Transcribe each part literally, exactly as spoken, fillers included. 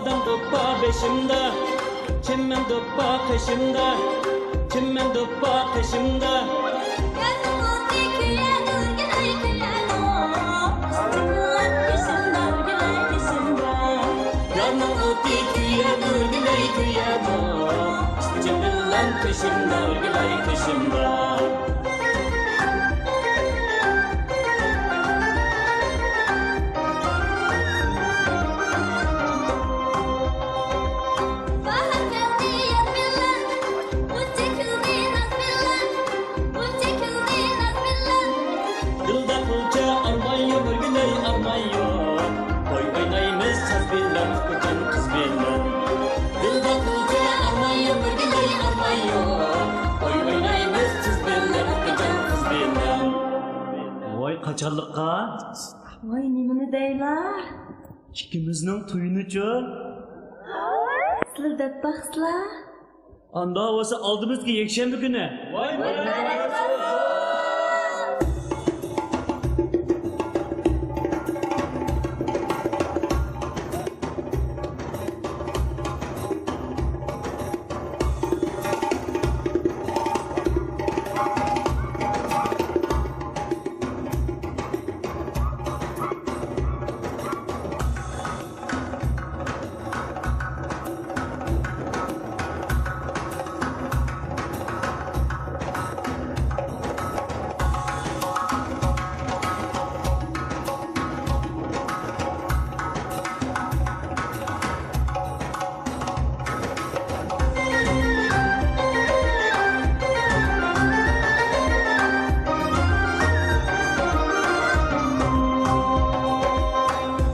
دوپپا بېشىمدا، چىمەن دوپپا قېشىمدا، چىمەن دوپپا قېشىمدا. يارنىڭ ئوتى كۆيەدۇ، گۈلەي كۆيەدۇ. قېشىمدا، گۈلەي قېشىمدا. يارنىڭ ئوتى كۆيەدۇ، گۈلەي كۆيەدۇ. جىمىللام قېشىمدا، گۈلەي قېشىمدا. باھار كەلدى ياز بىلەن، غۇنچە كۈلدى ناز بىلەن، غۇنچە كۈلدى ناز بىلەن. دىلدا قىلچە ئارمان يوق، ئۆرگىلەي ئارمان يوق. توي ئوينايمىز ساز بىلەن، خوتۇن قىز بىلەن. دىلدا قىلچە ئارمان يوق، ئۆرگىلەي ئارمان يوق. توي ئوينايمىز سىز بىلەن، خوتۇن قىز بىلەن. ۋاي قاچانلىققا؟ ۋاي نېمىنى دەيلا؟ ئىككىمىزنىڭ تويىنىچۇ؟ سىلەر دەپ باقسىلا. ئاندا بولسا ئالدىمىزدىكى يەكشەنبە كۈنى.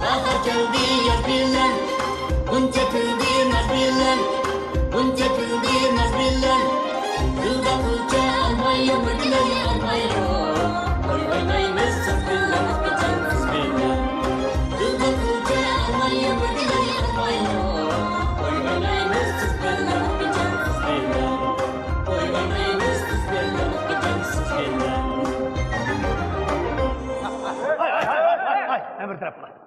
باھار كەلدى ياز بىلەن، غۇنچە كۈلدى ناز بىلەن، غۇنچە كۈلدى ناز بىلەن. دىلدا قىلچە ئارمان يوق، ئۆرگىلەي ئارمان يوق. توي ئوينايمىز سىز بىلەن، خوتۇن قىز بىلەن. دىلدا قىلچە ئارمان يوق، ئۆرگىلەي ئارمان يوق. توي ئوينايمىز سىز بىلەن، خوتۇن قىز بىلەن. توي ئوينايمىز سىز بىلەن، خوتۇن قىز بىلەن. ئەمىر تەرەپ قىلاي.